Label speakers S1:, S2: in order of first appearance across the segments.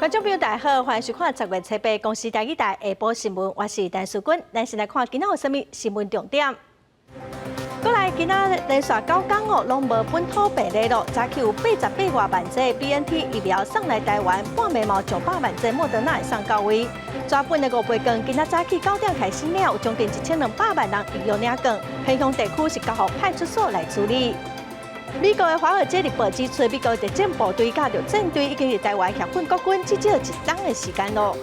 S1: 觀眾朋友大家好，歡迎收看十月初八公視台語台下晡新聞，我是陳淑君。咱先來看今仔有啥物新聞重點。過來今仔連續9工哦，攏無本土病例咯。早起有88外萬劑 BNT 疫苗送來台灣，半暝嘛900萬劑莫德納送到位。紙本的五倍券今仔早起9點開始領，有將近1200萬人預約領券。偏鄉地區是交予派出所來處理。美國的華爾街日報指出，美國特種部隊佮陸戰隊已經佇台灣協訓國軍至少一冬的時間咯。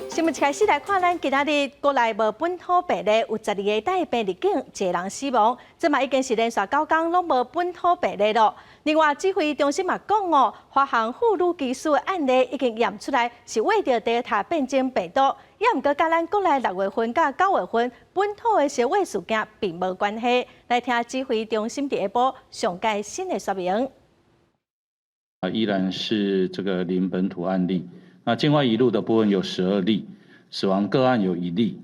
S1: 新聞一開始來看，咱今仔日國內無本土病例，有12個帶病入境，一個人死亡，這嘛已經是連續九工攏無本土病例咯。另外，指揮中心嘛講哦，華航婦女機師的案例已經驗出來是秽著德爾塔變種病毒，也毋過佮咱國內6月份佮9月份本土的燒火事件並無關係。來聽指揮中心佇下晡上蓋新的說明。
S2: 啊，依然是這個零本土案例。那境外移入的部分有12例，死亡個案有1例。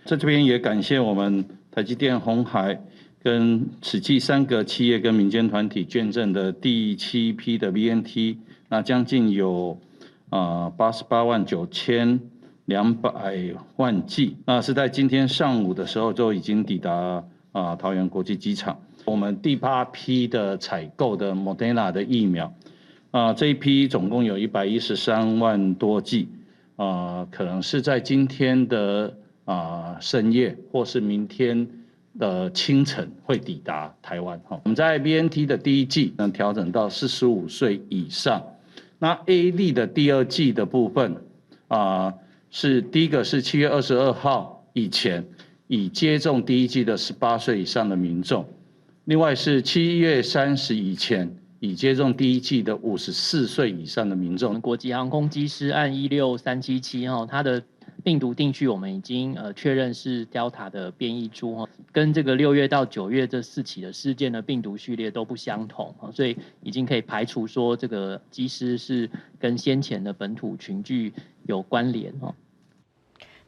S2: 在這邊也感謝我們台積電、鴻海跟慈濟三個企業跟民間團體捐贈的第七批的 BNT，那將近有88.92萬劑，那是在今天上午的時候就已經抵達桃園國際機場。我們第八批的採購的 Moderna 的疫苗。啊，這一批總共有113萬多劑，啊，可能是在今天的深夜或是明天的清晨會抵達台灣。哈，我們在 BNT 的第一劑能調整到45歲以上，那 AZ 的第二劑的部分，啊，是第一個是7月22號以前已接種第一劑的18歲以上的民眾，另外是7月30以前已接種第一劑的54歲以上的民眾。
S3: 國籍航空機師案16377哈，它的病毒定序我們已經確認是 Delta 的變異株哈，跟這個6月到9月這四起的事件的病毒序列都不相同，所以已經可以排除說這個機師是跟先前的本土群聚有關聯哦。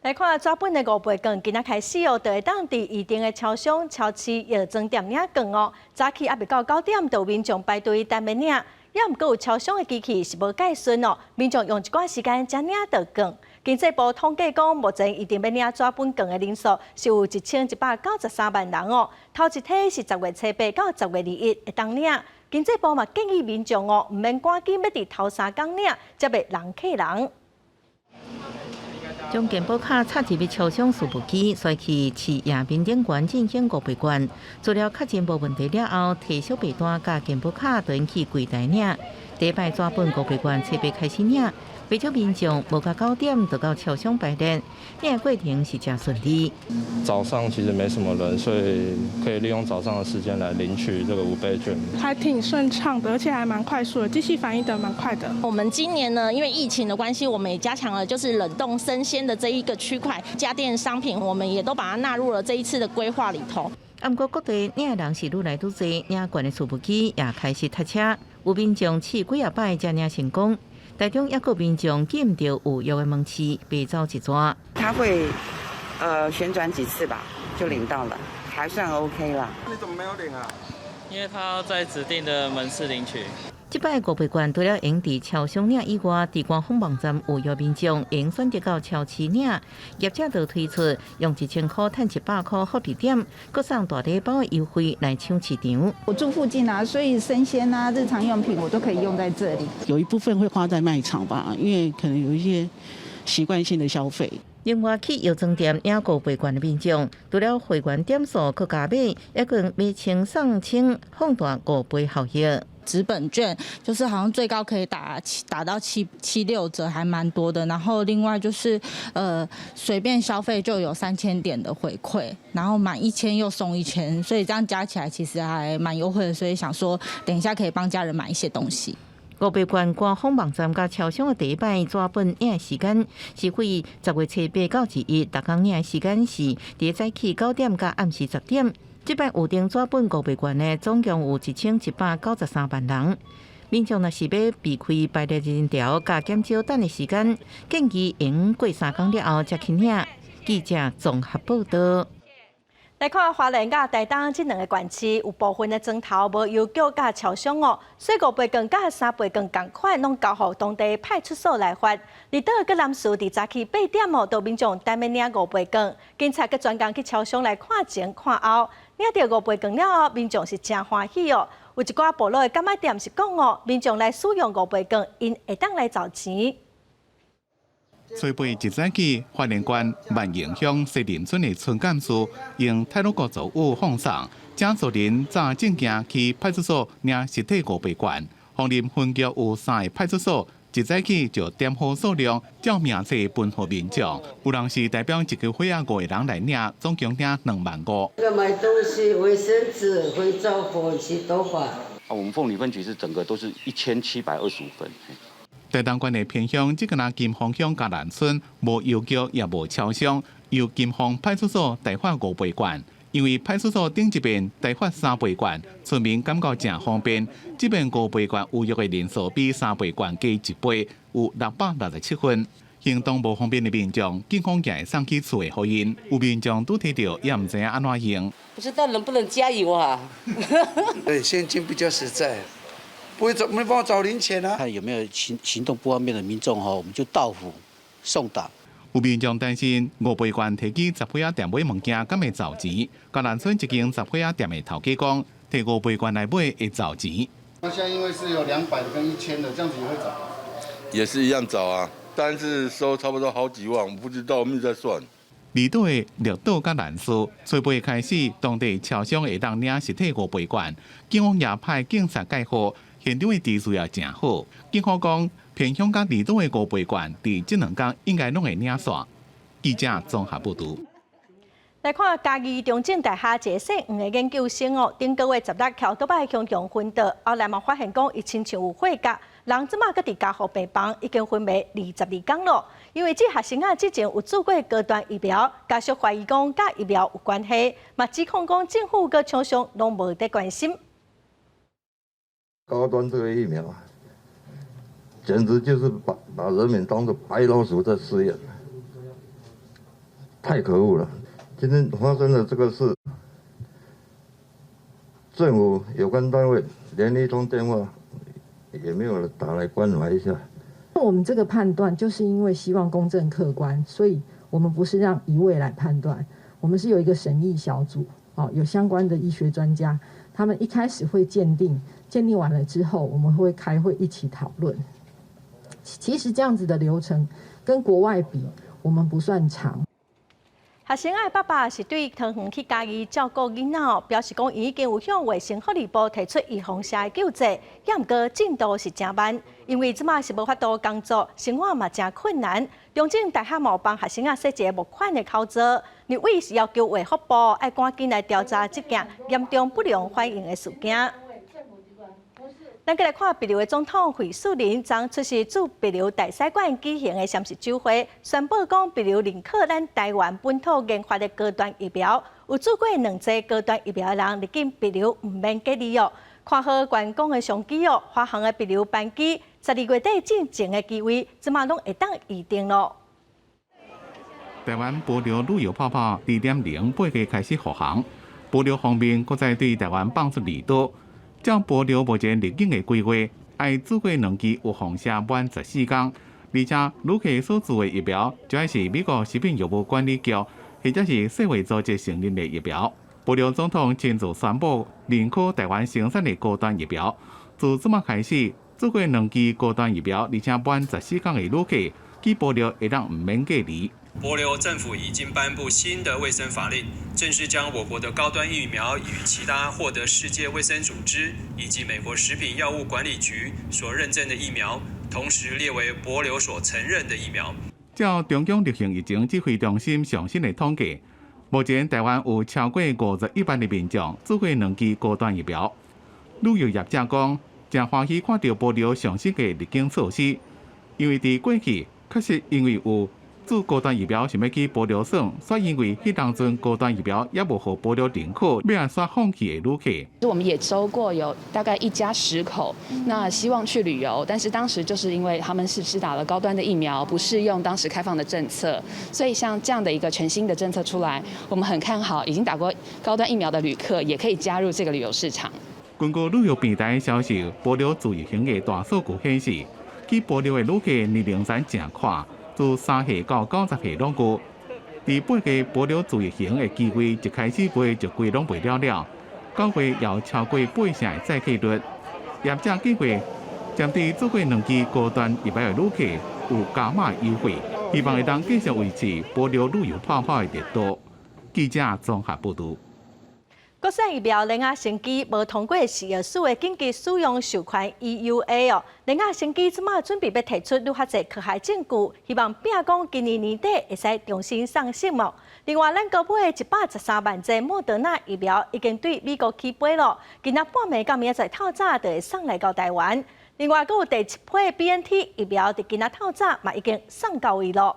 S1: 來看紙本的五倍券，今仔開始哦，就會當佇預定的超商、超市、藥妝店領券哦。早起猶未到9點，就有民眾排隊等欲領，也毋過有超商的機器是無蓋順哦，民眾用一寡時間才領到券。經濟部統計講，目前預定欲領紙本券的人數是有1193萬人哦。頭一梯是10月初八到10月21會當領。經濟部嘛建議民眾哦，毋免趕緊欲佇頭三工領，才袂人客人。
S4: 將健保卡插入去超商數簿機，隨去市頁面頂懸進行五倍券，資料確認無問題了後，提小白單佮健保卡轉去櫃台領。第一擺紙本五倍券初八開始領，不少民眾無到9點就到超商排列，領的過程是誠順利。
S5: 早上其實沒什麼人，所以可以利用早上的時間來領取這個五倍券。
S6: 還挺順暢的，而且還蠻快速的，機器反應得蠻快的。
S7: 我們今年呢，因為疫情的關係，我們也加強了就是冷凍生鮮的這一個區塊，家電商品我們也都把它納入了這一次的規劃裡頭。
S4: 毋過各地領的人是愈來愈濟，領券的數簿機也開始塞車，有民眾試幾仔擺才領成功。台中抑閣民眾見著有約的門市，白走一逝。
S8: 他會旋轉幾次吧，就領到了，還算 OK 啦。
S9: 你怎麼沒有領啊？
S10: 因為他在指定的門市領取。
S4: 這擺五倍券除了會佇超商領以外，佇官方網站有約民眾會選擇到超市領，業者就推出用1000塊趁100塊福利點，閣送大禮包的優惠來搶市場。
S11: 我住附近啊，所以生鮮啊、日常用品我都可以用在這裡。
S12: 有一部分會花在賣場吧，因為可能有一些習慣性的消費。
S4: 另外，去藥妝店領五倍券的民眾，除了會員點數閣加碼，抑閣買千送千，放大5倍效益。
S13: 紙本券就是好像最高可以打到七六折，還蠻多的。然後另外就是隨便消費就有3000點的回饋，然後滿1000又送1000，所以這樣加起來其實還蠻優惠的。所以想說等一下可以幫家人買一些東西。
S4: 五倍券官方網站佮超商的第一擺紙本領時間是佇10月初八到21，逐工領的時間是佇早起9點到暗時10點。這擺預訂紙本五倍券的總共有1193萬人。民眾若是欲避開排列人潮佮減少等的時間，建議會用過3工了後才去領。記者綜合報道。
S1: 來看花蓮佮台東這兩個縣市，有部分的磚頭無郵局佮超商哦，所以五倍券佮三倍券仝款，攏交予當地派出所來發。離島佮南勢佇早起8點哦，都民眾等欲領五倍券，警察閣專工去超商來看前看後，領著五倍券了後，民眾是誠歡喜哦。有一寡部落的柑仔店是講哦，民眾來使用五倍券，𪜶會當來找錢。
S9: 初八一早起，花蓮縣萬榮鄉西林村的村幹事用太魯閣族語放送，請族人紮證件去派出所領實體五倍券。鳳林分局有三个派出所，一早起就點好數量，照名冊分予民眾。有人是代表一家伙仔五个人來領，總共領2萬5。
S14: 這個買東西、衛生紙、肥皂粉、洗頭髮。
S15: 啊，我們鳳林分局是整個都是1725份。
S9: 台東縣的偏鄉，這個若金峰鄉嘉蘭村無郵局也無超商，由金峰派出所代發五倍券。因為派出所頂一遍代發三倍券，村民感覺誠方便。這遍五倍券有約的人數比三倍券加一倍，有667份。行動無方便的民眾，警方也會送去厝的予𪜶。有民眾拄提著，也毋知影按怎用。
S14: 不知道能不能加油啊？
S16: 對，現金比較實在。不會找，沒辦法找零錢啊！
S17: 看有沒有行動不方便的民眾哈，我們就到府送達。
S9: 有民眾擔心五倍券提去雜貨仔店買物件，敢會找錢？嘉蘭村一間雜貨仔店的頭家講，提五倍券來買會找錢。
S18: 那現在因為是有200的跟1000的，這樣子也會找？
S19: 也是一樣找啊，但是收差不多好幾萬，我不知道，我們在算。
S9: 離島的綠島佮蘭嶼，初八開始，當地超商會當領實體五倍券，警方也派警察蓋貨。現場的秩序也誠好。警方講，偏鄉佮離島的五倍券，佇這兩工應該攏會領煞。記者綜合報導。
S1: 來看嘉義中正大學一個姓黃的研究生哦，頂個月16轎倒擺雄雄昏倒，後來嘛發現講伊親像有血壓，人這馬閣佇加護病房，已經昏迷22工咯。因為這學生仔之前有注過高端疫苗，家屬懷疑講佮疫苗有關係，嘛指控講政府佮廠商攏無佇關心。
S20: 高端這個疫苗，簡直就是把人民當作白老鼠在試驗，太可惡了！今天發生了這個事，政府有關單位連一通電話也沒有打來關懷一下。
S21: 我們這個判斷就是因為希望公正客觀，所以我們不是讓一位來判斷，我們是有一個審議小組，哦，有相關的醫學專家，他們一開始會鑑定。鑑定完了之後，我們會開會一起討論。其實這樣子的流程跟國外比，我們不算長。
S1: 學生仔的爸爸是對桃園去嘉義照顧囡仔，表示講伊已經有向衛生福利部提出預防射的救濟，也毋過進度是誠慢，因為這馬是無法度工作，生活嘛誠困難。中正大學嘛幫學生仔設一個募款的口座，立委是要求衛福部愛趕緊來調查這件嚴重不良反應的事件。咱閣來看帛琉的總統惠恕仁，昨出席駐帛琉大使館舉行的宣誓酒會，宣布講帛琉認可咱台灣本土研發的高端疫苗，有注過兩劑高端疫苗的人入境帛琉毋免隔離哦。看好觀光的商機哦，華航的帛琉班機12月底進前的機位，這馬攏會當預訂咯。
S9: 台灣帛琉旅遊泡泡2.0 8月開始復航，帛琉方面閣再對台灣放出利多。照帛琉目前入境的規劃，愛注過兩劑預防射滿14工，而且旅客所注的疫苗，就愛是美國食品藥物管理局或者是世衛組織承認的疫苗。帛琉總統親自宣布認可台灣生產的高端疫苗，自這馬開始，注過兩劑高端疫苗，而且滿十四工的旅客，去帛琉會當毋免隔離。
S22: 帛琉政府已經頒布新的衛生法令，正式將我國的高端疫苗與其他獲得世界衛生組織以及美國食品藥物管理局所認證的疫苗，同時列為帛琉所承認的疫苗。
S9: 照中央流行疫情指揮中心上新的統計，目前台灣有超過51萬的民眾注過兩劑高端疫苗。旅遊業者講，誠歡喜看著帛琉上新的入境措施，因為佇過去確實因為有注高端疫苗想欲去帛琉耍，煞因為彼當陣高端疫苗猶無予帛琉認可，欲按怎放棄的旅客。
S2: 我們也收過有大概一家10口，那希望去旅遊，但是當時就是因為他們是施打了高端的疫苗，不適用當時開放的政策，所以像這樣的一個全新的政策出來，我們很看好已經打過高端疫苗的旅客也可以加入這個旅遊市場。
S9: 根據旅遊平台消息，帛琉自由行的大數據顯示，去帛琉的旅客年齡層誠闊，自3歲到90歲攏有。佇8月帛琉自由行的機會一開始賣就規攏賣了了，9月有超過8成的載客率。業者計劃針對做過兩劑高端疫苗的旅客有加碼優惠，希望會當繼續維持帛琉旅遊泡泡的熱度。記者綜合報導。
S1: 國產疫苗聯亞生技無通過食藥署的緊急使用授權 EUA 哦，聯亞生技這馬準備欲提出愈較濟科學證據，希望拼講今年年底會使重新送審哦。另外，咱國買的113萬劑莫德納疫苗已經對美國起飛咯，今仔半暝到明仔載透早就會送來到台灣。另外，閣有第七批 BNT 疫苗佇今仔透早嘛已經送到位咯。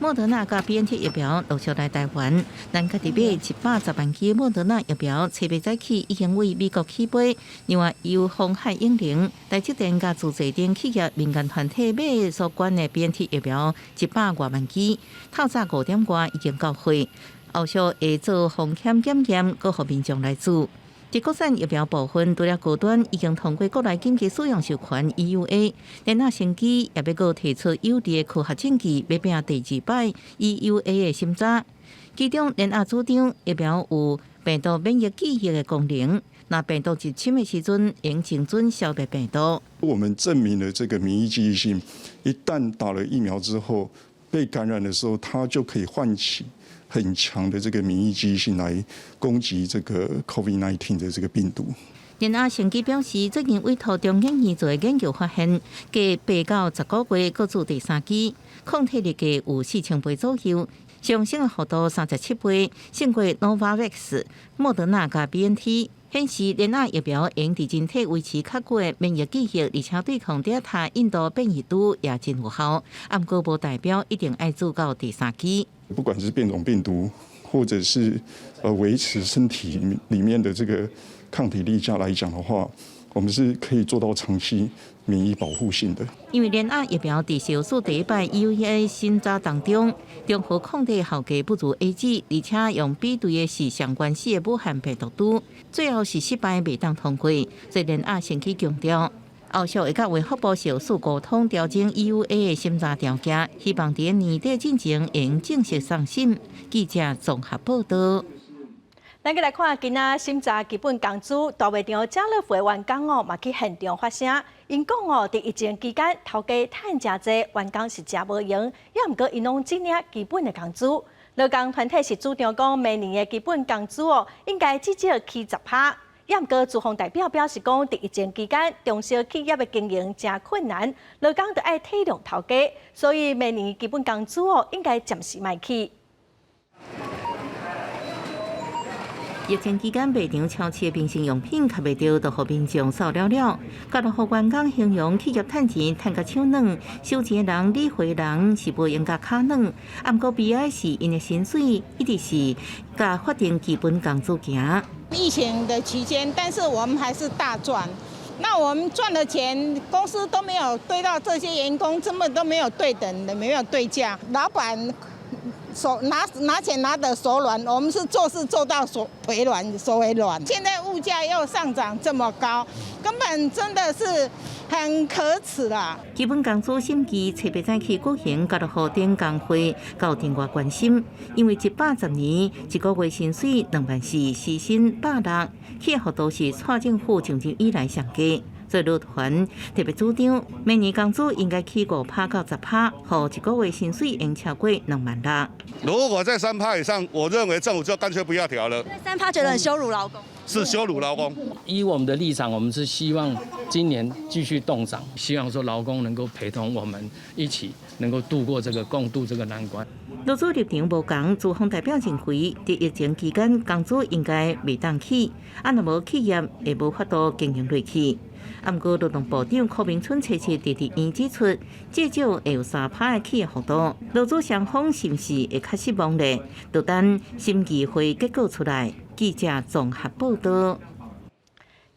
S4: 莫德納佮 BNT 疫苗陸續來台灣，咱家己買110萬劑莫德納疫苗，七八早起已經為美國起飛。另外，由鴻海永隆、台積電佮自濟等企業民間團體買所捐的 BNT 疫苗100外萬劑，透早5點外已經到貨，後續會做風險檢驗，閣予民眾來注。佇國產疫苗部分，除了高端已經通過國內緊急使用授權 EUA，聯亞生技也欲閣提出有利的科學證據，欲拼第二擺 EUA 的審查。其中，聯亞主張疫苗有病毒免疫記憶的功能，若病毒入侵的時陣，會精準消滅病毒。
S3: 我們證明了這個免疫記憶性，一旦打了疫苗之後，被感染的時候，它就可以喚起很強的這個免疫記憶性來攻擊這個 COVID-19 的這個病毒。
S4: 聯亞生技表示，最近委託中研院做的研究發現，隔8到10個月閣注第三劑，抗體力計有4000倍左右，上升的幅度37倍，勝過 Novavax、莫德納佮 BNT，顯示聯亞疫苗會用佇人體維持較久的免疫記憶，而且對抗德爾塔印度變異株也真有效。毋過無代表一定愛注到第三劑。
S3: 不管是變種病毒，或者是維持身體裡面的這個抗體力價來講的話，我們是可以做到長期免疫保護性的。
S4: 因為聯亞疫苗佇食藥署第一擺 EUA 審查當中，中和抗體效價不如 AZ，而且用比對的是上原始的武漢病毒株，最後是失敗袂當通過。所以聯亞生技強調，後續會佮衛福部食藥署溝通調整 EUA 的審查條件，希望佇年底進前會正式送審。記者綜合報道。
S1: 咱閣來看今仔審查基本工資，大賣場家樂福的員工哦，嘛去現場發聲。𪜶講哦，佇疫情期間，頭家趁誠濟，員工是誠無閒，猶毋過𪜶攏只領基本的工資。勞工團體是主張講，明年的基本工資哦，應該至少起10趴。猶毋過資方代表表示講，佇疫情期間，中小企業的經營誠困難，勞工著愛體諒頭家，所以明年基本工資哦，應該暫時莫起。
S4: 疫情期間，賣場超市的民生用品較袂著，就予民眾掃了了。家樂福員工形容企業趁錢趁甲手軟，收錢的人理貨人是無閒共跤軟。毋過悲哀是𪜶的薪水一直是共法定基本工資行。
S23: 疫情的期間，但是我們還是大賺。那我們賺的錢，公司都沒有對到這些員工，根本都沒有對等的，沒有對價。老闆手拿拿錢拿得手軟，我們是做事做到手腿軟，手會軟。現在物價又上漲這麼高，根本真的是很可恥啦。
S4: 基本工資審議，七八早起舉行，家樂福等工會到另外關心，因為110年一個月薪水2萬4，時薪160，起幅度是蔡政府上任以來上低。所以勞團特別主張，明年工資應該起5趴到10趴，予一個月薪水應超過2萬6。
S19: 如果在3趴以上，我認為政府就乾脆不要調了。
S24: 3趴覺得很羞辱勞工，
S19: 是羞辱勞工。
S10: 依我們的立場，我們是希望今年繼續凍漲，希望說勞工能夠陪同我們一起能夠度過這個共度這個難關。
S4: 勞資立場無仝，資方代表認為，佇疫情期間工資應該袂當起，啊若無企業會無法度經營落去。啊，毋過勞動部長柯明春初七佇佇院指出，至少會有3%的起的幅度。勞資雙方是毋是會較失望咧？就等審議會結果出來。記者綜合報道。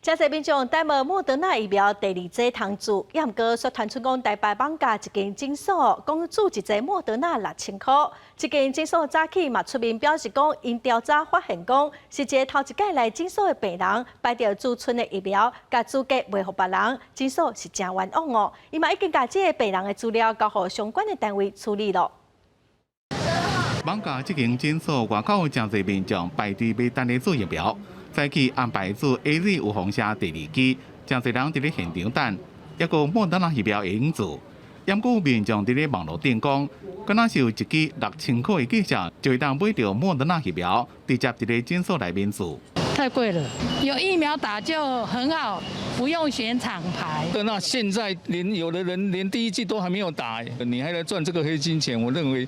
S1: 遮濟民眾等望莫德納疫苗第二劑通注，也毋過煞傳出講台北艋舺一間診所講注一劑莫德納6000箍。這間診所早起嘛出面表示講，𪜶調查發現講是一个頭一擺來診所的病人排著注賰的疫苗，共注價賣予別人，診所是誠冤枉哦。伊嘛已經共這个病人的資料交予相關的單位處理囉。
S9: 艋舺這間診所外口誠濟民眾排隊欲等咧注疫苗。早起安排注 AZ 預防射第二劑，誠濟人佇咧現場等，抑閣莫德納疫苗會用注。毋過民眾佇咧網路頂講，敢若是有一支6000箍的價錢，就會當買著莫德納疫苗，直接佇咧診所內面注。
S5: 太貴了，有疫苗打就很好，不用選廠牌。
S6: 那現在連有的人連第一劑都還沒有打，你還來賺這個黑金錢，我認為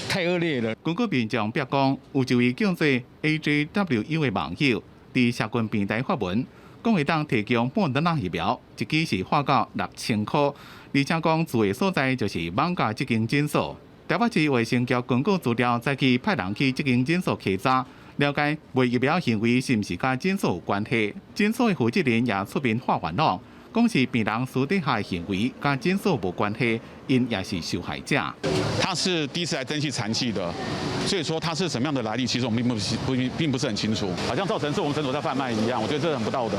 S6: 太惡劣了。
S9: 根據民眾表講，有一位叫做 AJWU 的網友佇社群平台發文，講會當提供莫德納疫苗，一支是發到6000箍，而且講住的所在就是艋舺這間診所。台北市衛生局根據資料，早起派人去這間診所稽查，了解賣疫苗行為是毋是佮診所有關係。診所的負責人也出面發言講，講是病人私底下的行為，佮診所無關係，𪜶也是受害者。
S7: 他是第一次來登記殘劑的，所以說他是什麼樣的來歷，其實我們並不是很清楚，好像造成是我們診所在販賣一樣，我覺得這很不道德。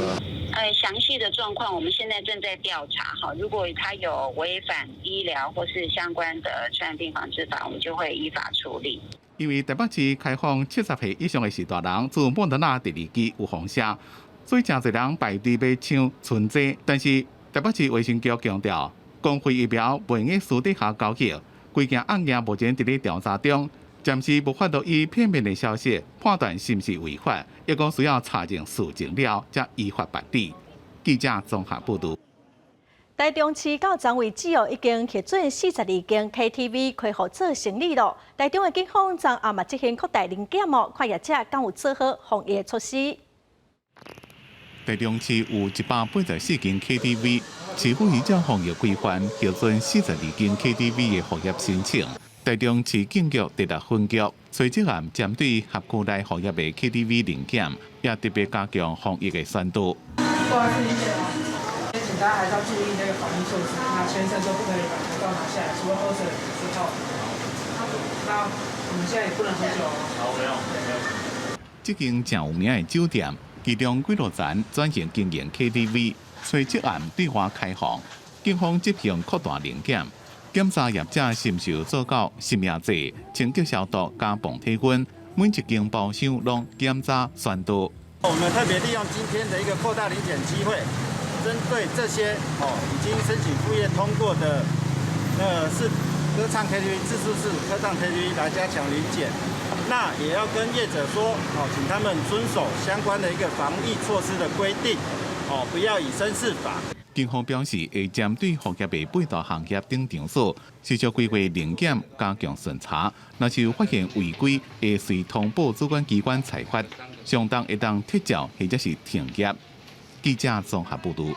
S24: 詳細的狀況我們現在正在調查哈，如果他有違反醫療或是相關的傳染病防治法，我們就會依法處理。
S9: 因為台北市開放70歲以上的序大人注莫德納第二劑預防射，所以誠濟人排隊欲搶賰劑。但是台北市衛生局強調，公費疫苗袂用私底下交易，規件案件目前佇咧調查中，暫時無法度以片面的消息判斷是毋是違法，抑閣需要查證事證了，才依法辦理。記者綜合報導。
S1: 台中市到昨為止哦，已經核准42間 KTV 開放做生理囉。台中的警方昨暗嘛執行擴大臨檢哦，看業者敢有做好防疫措施。
S9: 台中市有184間 KTV，市府依照防疫規範核准42間 KTV 的復業申請。台中市警局第六分局隨即暗針對轄區內復業的 KTV 臨檢，也特別加強防疫的宣導。
S25: 請大家還是要注意那個防疫措施，那全程都不可以把口罩拿下來，除了喝水的時候。那我們現在也不能喝酒哦。
S7: 好，沒有，沒有。
S9: 這間誠有名的酒店，其中幾落層轉型經營 KTV，隨即暗對外開放，警方執行擴大臨檢，檢查業者是毋是有做到實名制、清潔消毒佮磅體溫，每一間包廂攏檢查宣導。
S18: 我們特別利用今天的一個擴大臨檢機會，針對這些哦已經申請復業通過的，那是歌唱 KTV、自助式歌唱 KTV 來加強臨檢。那也要跟業者說，哦，請他們遵守相關的一個防疫措施的規定，哦，不要以身試法。
S9: 警方表示，會針對復業的八大行業等場所，持續規劃臨檢，加強巡查。若是有發現違規，會隨通報主管機關裁罰，相當會當撤照或者是停業。記者綜合報導。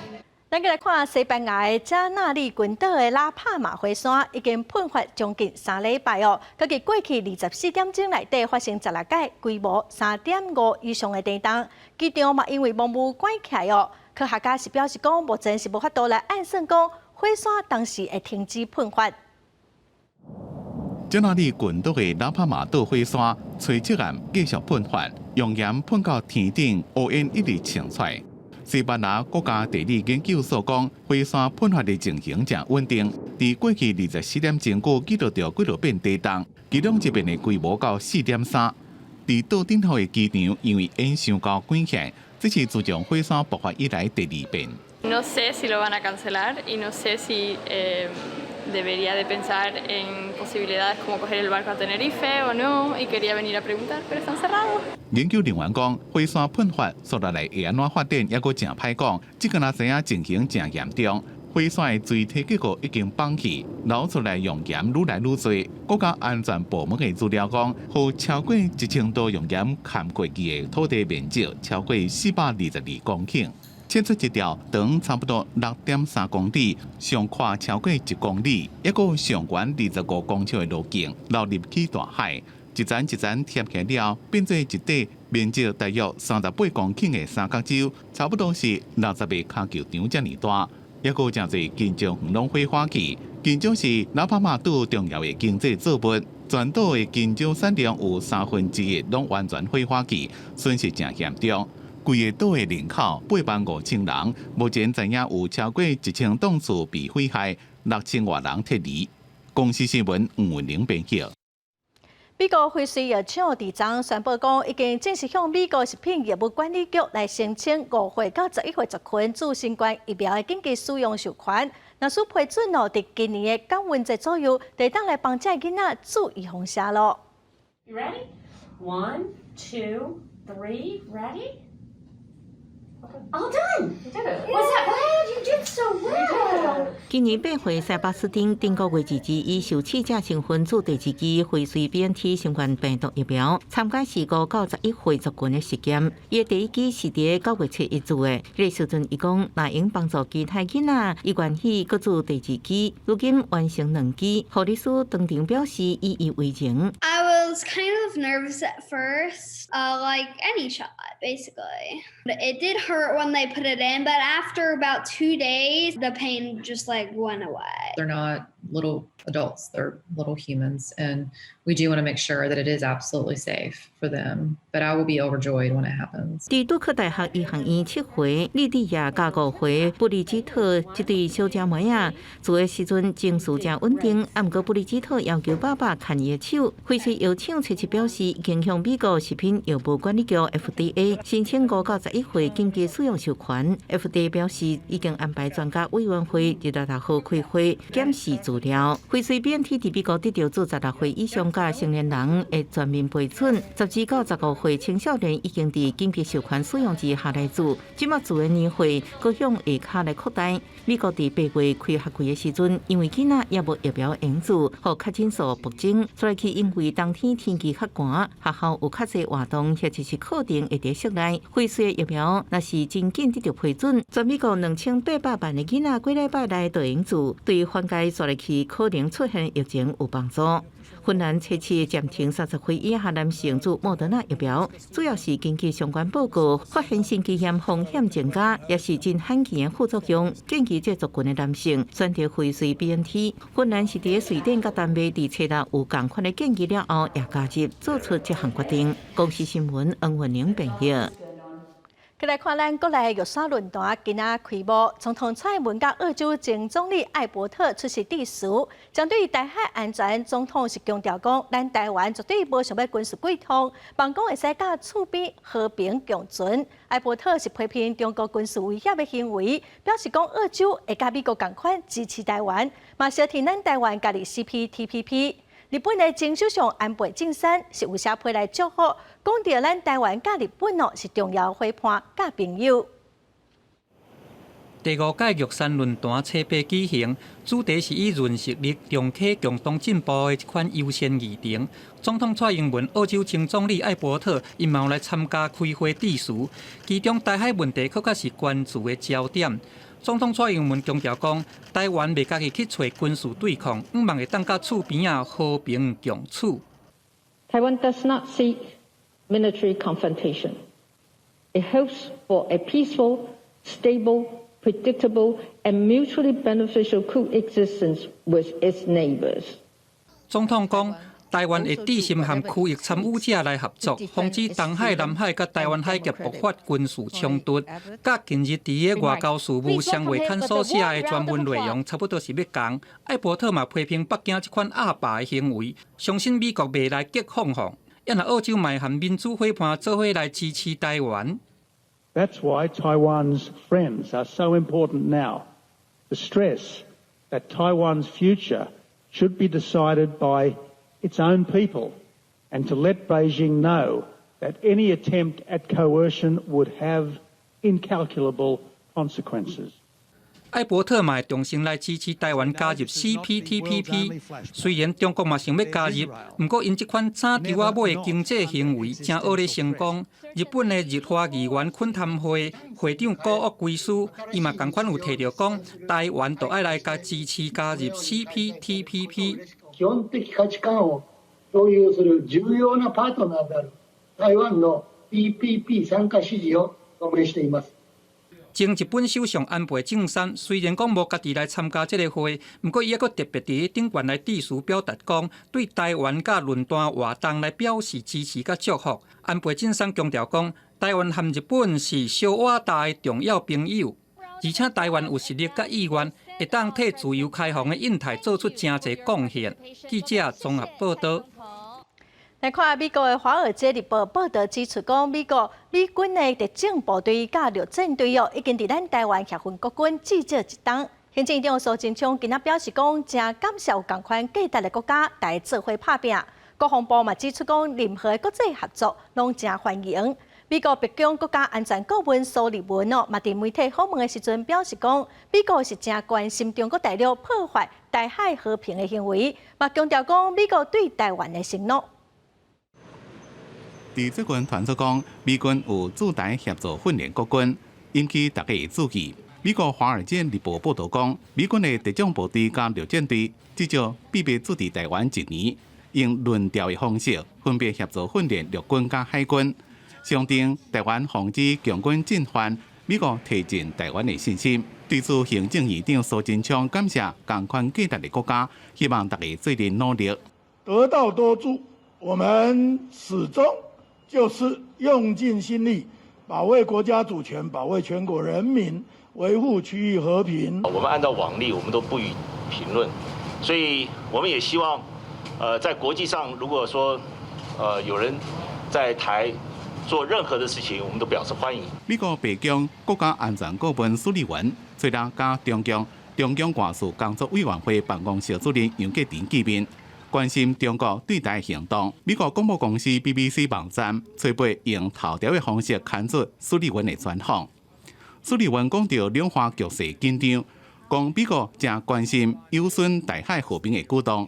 S1: 咱閣來看西班牙的加納利群島的拉帕馬火山已經噴發將近3禮拜哦，閣佇過去24點鐘內底發生16擺規模3.5以上的地動，機場嘛因為濃霧關起來哦。科學家是表示講，目前是無法度來按算講火山當時會停止噴發。
S9: 加納利群島的拉帕馬島火山，隨即暗繼續噴發，熔岩噴到天頂，烏煙一直衝出來。西班牙國家地理研究所講，火山噴發的情形誠穩定。佇過去24點鐘，閣記錄著幾落遍地動，其中一遍的規模到4.3。佇島頂頭的機場因為煙傷厚關起來，這是自從火山爆發以來第二遍。
S26: No sé si lo van a cancelar y no sé si debería de pensar en posibilidades como coger el barco a Tenerife o no y quería venir a preguntar, pero están cerrados.
S9: 研究人員講，火山噴發紲落來會按怎發展，猶閣誠歹講。這個若知影情形誠嚴重，火山的錐體結構已經崩去，流出來熔岩愈來愈濟。國家安全部門的資料講，予超過1000多熔岩崁過去的土地面積超過422公頃。切出一條長差不多6.3公里、上寬超過1公里，抑閣上懸25公尺的路徑，流入去大海。一層一層疊起了，變做一塊面積大約38公頃的三角洲，差不多是60個跤球場遮爾大。抑閣誠濟金蕉園攏火化去。金蕉是老巴馬島重要的經濟作物，全島的金蕉產量有1/3攏完全火化去，損失誠嚴重。規个島的人口85,000人，目前知影有超過1000棟厝被毀害，6000外人撤離。公視新聞吳文玲編輯。
S1: 美國輝瑞藥廠佇昨宣布講，已經正式向美國食品藥物管理局來申請5歲到11歲族群注新冠疫苗的緊急使用授權。若是批准哦，佇今年的感恩節左右，就會當來幫這囡仔注預防射囉。
S8: You ready? One, two, three. Ready? All done. You did it. Was that bad? You did so well.
S4: 今年8歲塞巴斯汀頂個月自己以受試者身份注第二劑輝瑞 BNT 新冠病毒疫苗，參加是5到11歲族群的實驗。伊的第一劑是佇9月7日注的，彼个時陣伊講，若會幫助其他囡仔，伊願意閣注第二劑。如今完成兩劑，護理師當場表示以伊為榮。
S11: I was kind of nervous at first, like any shot, basically. It did hurt when they put it in, but after about 2 days, the pain just like went away.
S12: They're not little adults, they're little humans. And we do want to make sure that it is absolutely safe for them. But I will be overjoyed when it happens.
S4: 佇杜克大學醫學院7歲莉蒂亞佮5歲布里吉特這對小姐妹仔，注的時陣情緒誠穩定，毋過布里吉特要求爸爸牽伊的手。輝瑞藥廠初七表示，已經向美國食品藥物管理局 FDA 申請5到11歲緊急使用授權。FDA 表示已經安排專家委員會26號開會檢視資料。輝瑞 BNT 佇美國得著注16歲以上佮成年人的全面批准，12到15歲青少年已經佇緊急授權使用之下來注，這馬注的年歲閣向下跤來擴大。美國佇8月開學季的時陣，因為囡仔猶無疫苗會注，予確診數暴增。再來去因為冬天天氣較寒，學校有較濟活動或者是課程會佇室內。輝瑞疫苗若是真緊得著批准，全美國2800萬的囡仔幾禮拜內就會注，對緩解煞來去可能出現疫情有幫助。芬蘭初期暫停30歲以下男性注莫德納疫苗，主要是根據相關報告發現心肌炎風險增加，也是真罕見的副作用。建議這族群的男性選擇輝瑞 BNT。芬蘭是佇瑞典佮丹麥佇初六有仝款的建議了後，也加入做出這項決定。公視新聞黃文玲編譯。
S1: 閣來看咱國內玉山論壇今仔開幕，總統蔡英文佮澳洲前總理艾伯特出席致辭，針對台海安全，總統是強調講，咱台灣絕對無想欲軍事對抗，望講會使佮厝邊和平共存。艾伯特是批評中國軍事威脅的行為，表示講澳洲會佮美國仝款支持台灣，嘛相挺咱台灣加入 CPTPP。日本的前首相安倍晉三是有寫批來祝福，講著咱台灣佮日本哦是重要伙伴佮朋友。
S13: 第五屆玉山論壇初八舉行，主題是以潤實力重啟共同進步的這款優先議程。總統蔡英文、澳洲前總理艾伯特𪜶嘛來參加開會致辭，其中台海問題閣較是關注的焦點。總統蔡英文強調講，台灣袂家己去揣軍事對抗，向望會當佮厝邊仔和平共處。
S14: Taiwan does not seek military confrontation. It hopes for a peaceful, stable, predictable and mutually beneficial coexistence with its neighbors.
S13: 總統講，台灣會致心和區域參與者來合作，防止東海、南海佮台灣海峽爆發軍事衝突。佮近日佇个外交事務雙月刊所寫的專文內容差不多是欲仝。艾伯特嘛批評北京這款壓霸的行為，相信美國袂來激放放。也若澳洲嘛會和民主伙伴做伙來支持台灣。
S15: That's why Taiwan's friends are so important now. To stress that Taiwan's future should be decided by its own people and to let Beijing know that any attempt at coercion would have incalculable consequences.
S13: 艾伯特嘛會重新來支持台灣加入 CPTPP。雖然中國嘛想欲加入，毋過𪜶這款斬頭仔尾的經濟行為誠學咧成功。日本的日華議員懇談會會長古屋圭司，伊嘛仝款有提著講，台灣都愛來共支持加入 CPTPP。
S2: 基本的価値觀を共有する重要なパートナーである台灣の TPP 參加支持を表明しています。
S13: 前日本首相安倍晉三雖然講無家己來參加這个會，毋過伊猶閣特別佇頂懸來致辭表達講，對台灣佮論壇活動來表示支持佮祝福。安倍晉三強調講，台灣和日本是小倚大的重要朋友，而且台灣有實力佮意願，會當替自由開放的印太做出誠濟貢獻。記者綜合報導。
S1: 來看美國的《華爾街日報》報導指出，講美國美軍的特種部隊佮陸戰隊哦，已經佇咱台灣協訓國軍至少一冬。行政院長蘇貞昌今仔表示講，誠感謝有仝款價值的國家來做伙拍拚。國防部嘛指出講，任何的國際合作攏誠歡迎。美國白宮國家安全顧問蘇利文哦，嘛佇媒體訪問的時陣表示講，美國是誠關心中國大陸破壞台海和平的行為，嘛強調講美國對台灣的承諾。
S9: 佇最近傳出講，美軍有駐台協助訓練國軍，引起大家的注意。美國《華爾街日報》報導講，美軍的特種部隊佮陸戰隊至少必備駐佇台灣一年，用輪調的方式分別協助訓練陸軍佮海軍，象徵台灣防止共軍進犯，美國提振台灣的信心。對此，行政院長蘇貞昌感謝仝款價值的國家，希望大家做陣努力。
S2: 得道多助，我們始終就是用盡心力保衛國家主權，保衛全國人民，維護區域和平。
S16: 我們按照往例，我們都不予評論，所以我們也希望，在國際上，如果說，有人在台做任何的事情，我們都表示歡迎。
S9: 美國白宮國家安全顧問蘇利文昨日佮中共中央外事工作委員會辦公室主任楊潔篪見面，關心中國對台行動。美國廣播公司 BBC 網站初八用頭條的方式刊出蘇利文的專訪。蘇利文講著兩岸局勢緊張，講美國誠關心有損台海和平的舉動，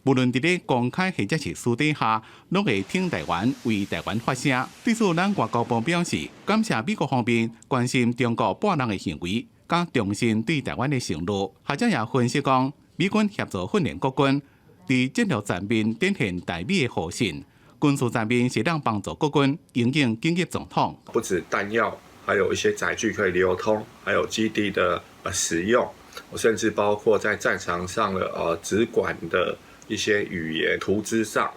S9: 無論佇咧公開或者是私底下，攏會挺台灣，為台灣發聲。對此，咱外交部表示感謝美國方面關心中國跋挵的行為，佮重申對台灣的承諾。學者也分析講，美軍協助訓練國軍，佇戰略層面展現台美的互信，軍事層面是當幫助國軍因應緊急狀況。
S17: 不止彈藥，還有一些載具可以流通，還有基地的使用，甚至包括在戰場上的指管的一些語言圖資上，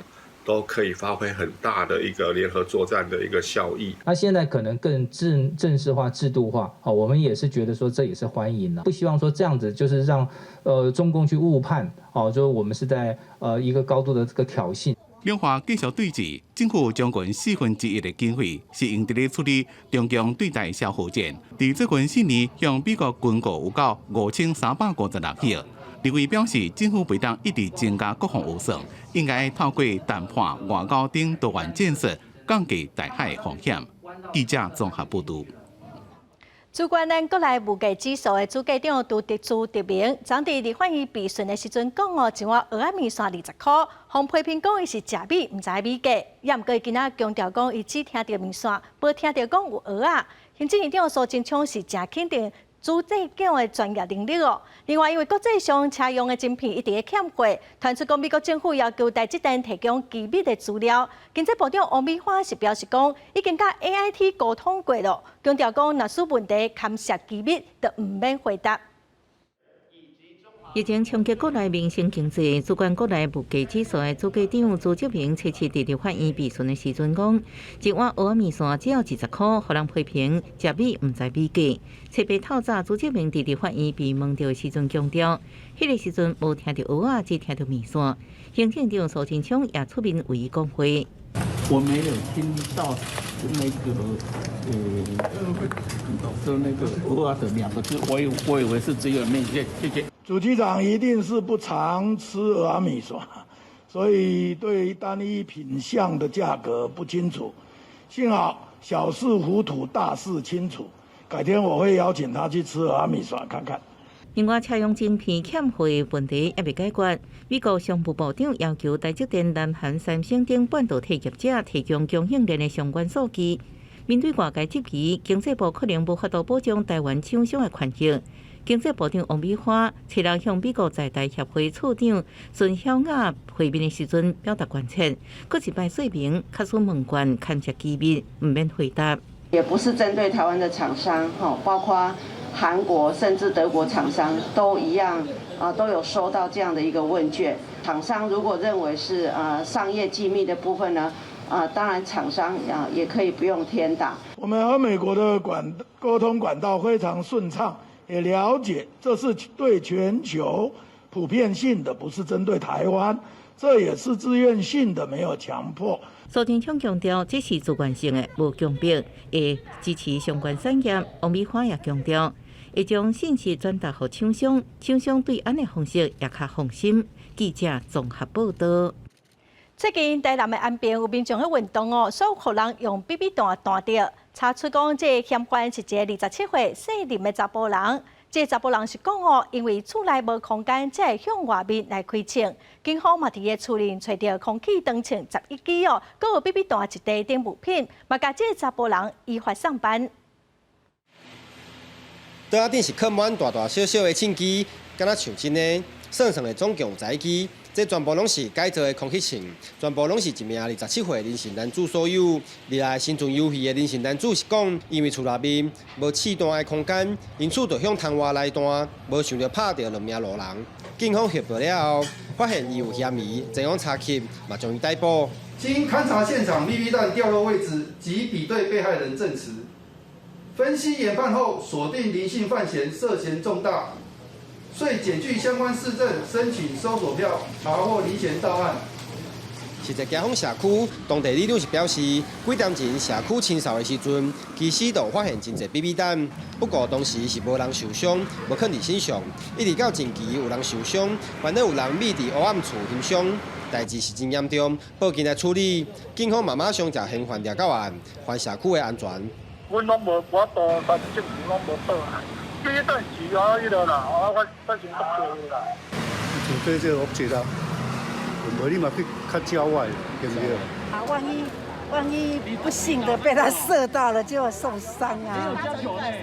S17: 都可以發揮很大的一個聯合作戰的一個效益。
S20: 那現在可能更正式化、制度化，好，我們也是覺得說這也是歡迎的，不希望說這樣子就是讓中共去誤判，哦，就我們是在一個高度的這個挑釁。
S9: 兩岸繼續對峙，政府將近1/4的經費是用佇咧處理中共對台消耗戰。佇最近4年，向美國軍購有夠5356億。立委表示，政府袂當一直增加國防預算，應該透過談判、外交等多元戰術，降低台海風險。記者綜合報導。
S1: 主管咱國內物價指數的主計長朱德明，昨佇立法院備詢的時陣講哦，一碗蚵仔麵線20箍，予批評講伊是食米毋知米價，也毋過伊今仔強調講，伊只聽著麵線，無聽著講有蚵仔。行政院長蘇貞昌是誠肯定朱計長的專業能力哦。另外，因為國際上車用的晶片一直咧欠貨，傳出講美國政府要求台積電提供機密的資料。經濟部長王美花是表示講，已經佮 AIT 溝通過了，強調講若是問題牽涉機密，就毋免回答。
S4: 疫情衝擊國內民生經濟，主管國內物價指數的主計長朱德明，初七佇立法院備詢的時陣講，一碗蚵仔麵線只要20箍，予人批評食米毋知米價。初八透早，朱德明佇立法院被問著的時陣強調，彼个時陣無聽著蚵仔，只聽著麵線。行政長蘇貞昌也出面為伊講話。
S6: 我沒有聽到那個，說那個蚵仔的兩個字，我以為是只有麵線。謝謝。
S2: 主計長一定是不常吃蚵仔麵線，所以對單一品項的價格不清楚。幸好小事糊塗，大事清楚。改天我會邀請他去吃蚵仔麵線看看。
S4: 另外，車用晶片欠貨問題猶未解決，美國商務部長要求台積電、南韓三星等半導體業者提供供應鏈的相關數據。面對外界質疑，經濟部可能無法度保障台灣廠商的權益。經濟部長王美花七日向美國在台協會處長孫曉雅會面的時陣表達關切，閣一擺說明，假使問懸牽涉機密，毋免回答。
S3: 也不是針對台灣的廠商，包括韓國甚至德國廠商都一樣，啊，都有收到這樣的一個問卷。廠商如果認為是商業機密的部分呢，啊，當然廠商啊也可以不用填答。
S2: 我們和美國的管溝通管道非常順暢，也了解這是對全球普遍性的，不是針對台灣，這也是自願性的，沒有強迫。
S4: 蘇貞昌強調，這是自願性的，無強迫，會支持相關產業。王美花也強調，會將信息轉達予廠商，廠商對按呢方式也較放心。記者綜合報道。
S1: 最近台南的安平有民眾咧運動哦，所予人用 BB 彈彈著，查出講這个嫌犯是一个27歲姓林的查埔人。這个查埔人是講哦，因為厝內無空間，才會向外面來開槍。警方嘛佇伊厝裡揣著空氣彈槍11支哦，閣有 BB 彈一袋等物品，嘛共這个查埔人依法送辦。
S10: 桌仔頂是囥滿大大小小的槍支，敢若像真的，算算的總共有11支。這全部攏是改造的空氣槍，全部攏是一名27歲林姓男子所有。入來心存猶疑的林姓男子是講，因為厝內面無試彈的空間，因此就向窗外來彈，無想著拍著兩名路人。警方協報了後，發現伊有嫌疑，前往查緝，嘛將伊逮捕。
S19: 經勘查現場 BB 彈掉落位置及比對被害人證詞，分析研判後，鎖定林姓犯嫌涉嫌重大。遂檢具相關事證，申請搜索票，查獲林嫌到案。
S10: 實際警方社區當地里長是表示，幾點前社區清掃的時陣，其實就發現真濟 BB 彈，不過當時是無人受傷，無囥佇身上。一直到近期有人受傷，原來有人匿佇黑暗處翕相，代誌是真嚴重，報警來處理。警方嘛馬上將嫌犯抓到案，還社區的安全。
S21: 阮攏無法度，但是政府攏無報案。這一段時啊，彼落啦，我發發生足濟啦。
S22: 像這這個惡質啊，無你嘛去較郊外，對不對？
S23: 啊，萬一不幸的被他射到了，就會受傷啊。